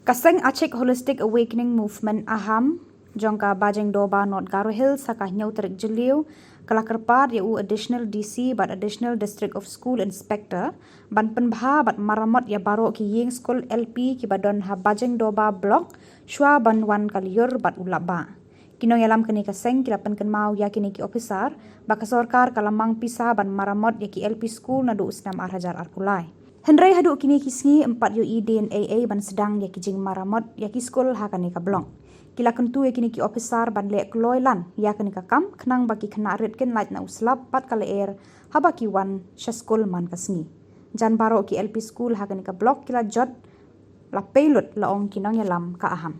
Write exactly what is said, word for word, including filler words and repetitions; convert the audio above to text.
Ka seng Achik Holistic Awakening Movement, AHAM, jong ka Bajengdoba, North Garo Hills, ha ka hynñiew tarik Jylliew, ka la kyrpad ïa u Additional D C bad Additional District of School Inspector ban pynbha bad maramot ïa baroh ki ïing skul L P kiba don ha Bajengdoba Block shuwa ban wan ka lyiur bad u lapbah. Ki nongïalam kane ka seng ki la pynkynmaw ïa kine ki ophisar ba ka sorkar ka la mang pisa ban maramot ïa ki L P skul naduh u snem ar hajar arphew lai. Hynrei haduh kine ki sngi ym pat ïohi dien ei ei ban sdang ïa ki jingmaramot ïa ki skul ha kane ka block. Ki la kyntu ïa kine ki ophisar ban leh kloi lan ïa kane ka kam khnang ba ki khynnah rit kin lait na u slap bad ka lyer haba ki wan sha skul man ka sngi. Jan baroh ki L P skul ha kane ka block ki la jot la pei lut, la ong ki nongïalam ka AHAM.